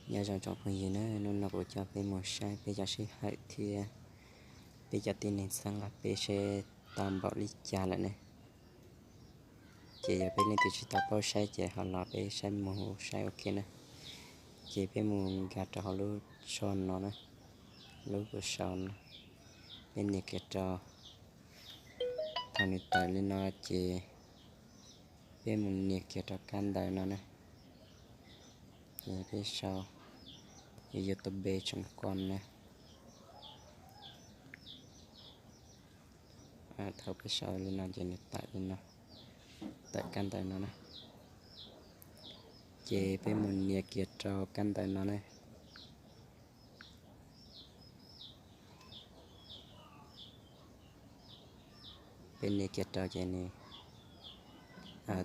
Nyob zoo tsoom phooj ywg na, hnub no kuv coj peb mus saib peb cov sij hawm thiab peb cov tib neeg txhawb nqa peb seb tau npaum li cas lawm ne. Ces yog peb leej twg tsis tau paub saib ces ho los peb saib mus saib ua ke na. Ces peb mus nkag rau hauv lub tsho no na, lub kuv sau no, peb nias kiag rau. Thaum nws tawm li no ces peb mus nias kiag rau kab ntawv no na. Ces peb sau YouTube tsoom koj na. Thaum peb sau li no ces nws tawm li no, tawm kab ntawv no na. Ces peb mus nias kiag rau kab ntawv no na. Peb nias kiag rau ces nws,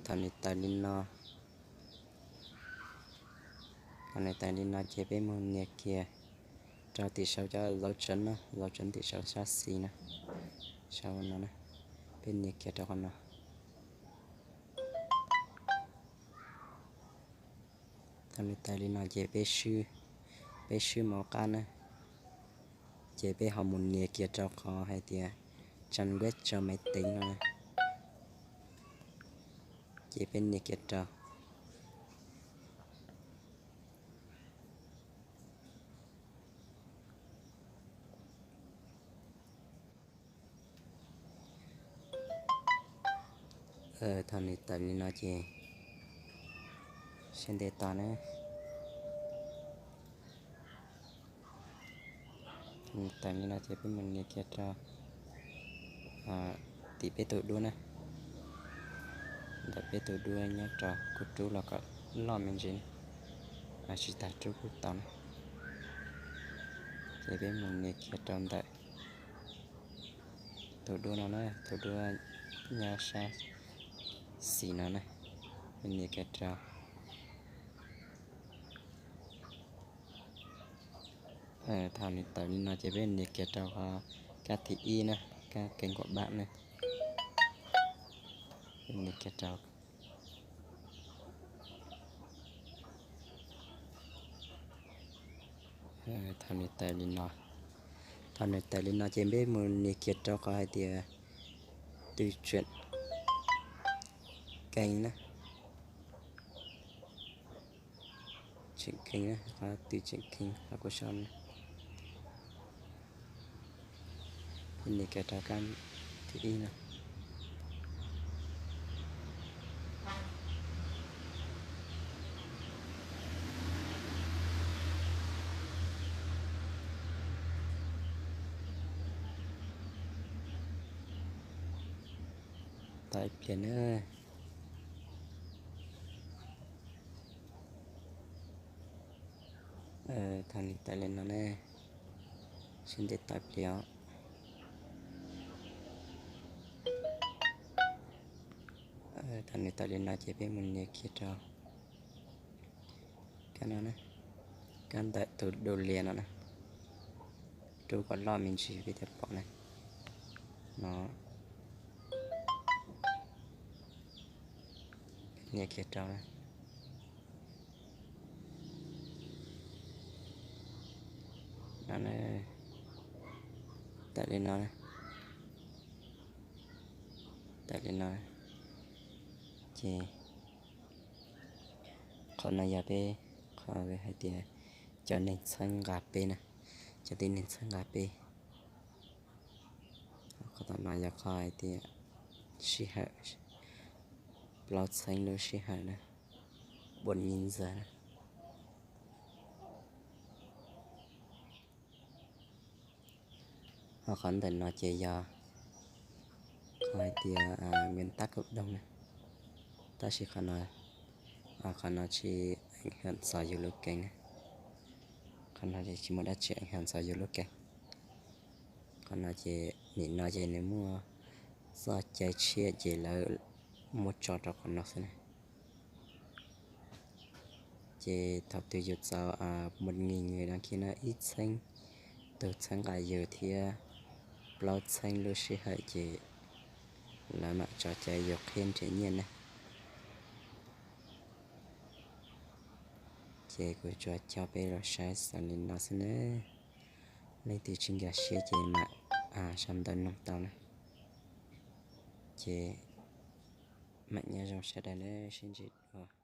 thaum nws tawm li no, thaum nws tawm li no ces peb mus nias kiag rau tim sau cov dấu chấm na, dấu chấm tim sau sab xis na, sau no na, peb nias kiag rau qhov no. Thaum nws tawm li no ces peb swb, peb swb mus qab na, ces peb ho mus nias kiag rau qhov hais tias trang web cho máy tính no na, ces peb nias kiag rau. Thaum nws tawm li no ces seb ntev tos na. Tawm li no ces peb mus nias kiag rau tim peb tus duab na, ntawm peb tus duab nyob rau kuv rub los kom loj me ntsis, tsis tas rub kuj tau na. Ces peb mus nias kiag rau ntawm tus duab no na, tus duab nyob sab xis no na, peb nias kiag rau. Thaum nws tawm li no ces peb nias kiag rau qhov kab thib ib na, kab kênh quảng bá na, peb nias kiag rau. Thaum nws tawm li no, thaum nws tawm li no ces peb mus nias kiag rau qhov hais tias tus tseem keej na, tseem keej na, qhov tus tseem keej qhov kuv sau na, peb nias kiag rau kab thib ib no. Tos ib pliag na. Thaum nws tawm li no ne, seb ntev tos ib pliag os. Thaum nws tawm li no ces peb mus nias kiag rau kab no na, kab ntawm tus du lias no na, rub kom loj me ntsis peb thiaj pom na. No, nias kiag rau na. No, tawm li no, tawm li no. Ces qhov no yog peb qhov hais tias cov neeg txhawb nqa peb na, cov tib neeg txhawb nqa peb. Qhov tom no yog qhov hais tias sij hawm, plaub txheeb lub sij hawm na, buam nyiv ntxawg na. Ho qhov ntawm no ces yog qhov hais tias nguyên tắc cộng đồng na, tab sis qhov no, qhov no tsis ảnh hưởng txog yus lub keeb na, qhov no ces tsis muaj dab tsi ảnh hưởng txog yus lub keeb. Qhov no ces nim no ces nws muaj txoj cai tshiab ces lawv muab tso rau qhov no xwb na. Ces thaum twg yus txaus một nghìn người đăng ký na, ib txheeb tus txhawb nqa yus thiab plaub txheeb lub sij hawm ces lawv mam tso cai yus qhia nrhiav nyiaj na. Ces kuv tsuas coj peb los saib xaus li no xwb nawb. Leej twg tsis nkag siab ces mam sau ntawv nug tau na. Ces mam nyob zoo sawv daws nawb, sib ntsib dua.